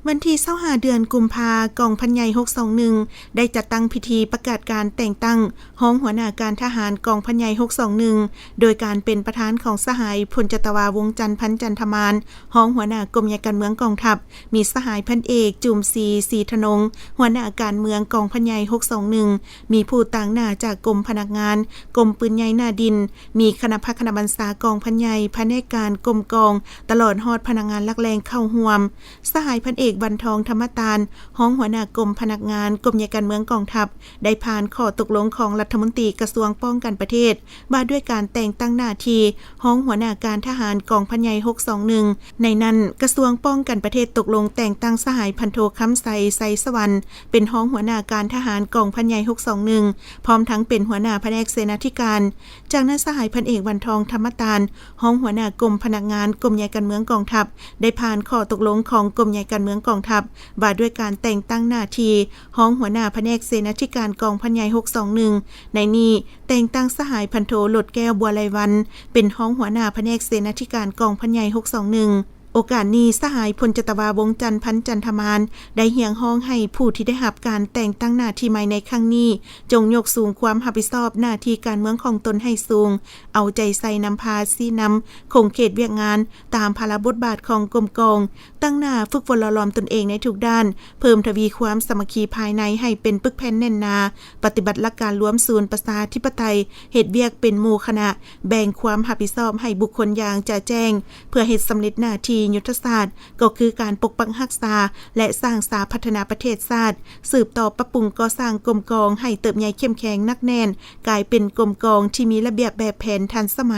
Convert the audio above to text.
ວັນທີຊາວຫ້າ ເດືອນກຸມພາ ກອງພັນໃຫຍ່ ຫົກສອງໜຶ່ງ ໄດ້ຈັດຕັ້ງພິທີປະກາດການແຕ່ງຕັ້ງຮອງຫົວໜ້າການທະຫານກອງພັນໃຫຍ່ ຫົກສອງໜຶ່ງ ໂດຍການເປັນປະທານຂອງສະຫາຍ ພົນຈັດຕະວາ ວົງຈັນ ພັນຈັນທະມານ ຮອງຫົວໜ້າກົມໃຫຍ່ການເມືອງກອງທັບ, ມີສະຫາຍ ພັນເອກ ຈູມສີ ສີທະນົງ ຫົວໜ້າການເມືອງກອງພັນໃຫຍ່ ຫົກສອງໜຶ່ງ, ມີຜູ້ຕາງໜ້າຈາກກົມພະນັກງານ, ກົມປືນໃຫຍ່ໜ້າດິນ, ມີຄະນະພັກຄະນະບັນຊາກອງພັນໃຫຍ່, ພະແນກການ, ກົມກອງ, ຕະຫຼອດຮອດພະນັກງານຫຼັກແຫຼ່ງເຂົ້າຮ່ວມ. ສະຫາຍ ພັນເອກ ວັນທອງ ທຳມະຕານ ຮອງຫົວໜ້າກົມພະນັກງານ ກົມໃຫຍ່ການເມືອງກອງທັບ ໄດ້ຜ່ານຂໍ້ຕົກລົງຂອງລັດຖະມົນຕີກະຊວງປ້ອງກັນປະເທດ ວ່າດ້ວຍການແຕ່ງຕັ້ງໜ້າທີ່ຮອງຫົວໜ້າການທະຫານກອງພັນໃຫຍ່ ຫົກສອງໜຶ່ງ. ໃນນັ້ນ, ກະຊວງປ້ອງກັນປະເທດຕົກລົງແຕ່ງຕັ້ງສະຫາຍ ພັນໂທ ຄຳໄຊ ໄຊສະຫວັນ ເປັນຮອງຫົວໜ້າການທະຫານກອງພັນໃຫຍ່ ຫົກສອງໜຶ່ງ ພ້ອມທັງເປັນຫົວໜ້າພະແນກເສນາທິການ. ຈາກນັ້ນ, ສະຫາຍ ພັນເອກ ວັນທອງ ທຳມະຕານ ຮອງຫົວໜ້າກົມພະນັກງານ ກົມໃຫຍ່ການເມືອງກອງທັບ ໄດ້ຜ່ານຂໍ້ຕົກລົງຂອງກົມໃຫຍ່ການເມືອງກອງທັບ ວ່າດ້ວຍການແຕ່ງຕັ້ງໜ້າທີ່ຮອງຫົວໜ້າພະແນກເສນາທິການກອງພັນໃຫຍ່ ຫົກສອງໜຶ່ງ. ໃນນີ້ແຕ່ງຕັ້ງສະຫາຍ ພັນໂທ ໂລດແກ້ວ ບົວໄລວັນ ເປັນຮອງຫົວໜ້າພະແນກເສນາທິການກອງພັນໃຫຍ່ ຫົກສອງໜຶ່ງ. ໂອກາດນີ້, ສະຫາຍ ພົນຈັດຕະວາ ວົງຈັນ ພັນຈັນທະມານ ໄດ້ຮຽກຮ້ອງໃຫ້ຜູ້ທີ່ໄດ້ຮັບການແຕ່ງຕັ້ງໜ້າທີ່ໃໝ່ໃນຄັ້ງນີ້ ຈົ່ງຍົກສູງຄວາມຮັບຜິດຊອບໜ້າທີ່ການເມືອງຂອງຕົນໃຫ້ສູງ, ເອົາໃຈໃສ່ນຳພາຊີ້ນຳຂົງເຂດວຽກງານຕາມພາລະບົດບາດຂອງກົມກອງ, ຕັ້ງໜ້າຝຶກຝົນຫຼໍ່ຫຼອມຕົນເອງໃນທຸກດ້ານ, ເພີ່ມທະວີຄວາມສາມັກຄີພາຍໃນໃຫ້ເປັນປຶກແຜ່ນແໜ້ນໜາ, ປະຕິບັດຫຼັກການລວມສູນປະຊາທິປະໄຕ, ເຮັດວຽກເປັນໝູ່ຄະນະ, ແບ່ງຄວາມຮັບຜິດຊອບໃຫ້ບຸກຄົນຢ່າງຈະແຈ້ງ ເພື່ອເຮັດສຳເລັດໜ້າທີ່ຍຸດທະສາດ ກໍຄືການປົກປັກຮັກສາ ແລະ ສ້າງສາພັດທະນາປະເທດຊາດ, ສືບຕໍ່ປັບປຸງກໍ່ສ້າງກົມກອງໃຫ້ເຕີບໃຫຍ່ເຂັ້ມແຂງໜັກແໜ້ນ, ກາຍເປັນກົມກອງທີ່ມີລະບຽບແບບແຜນທັນສະໄໝ.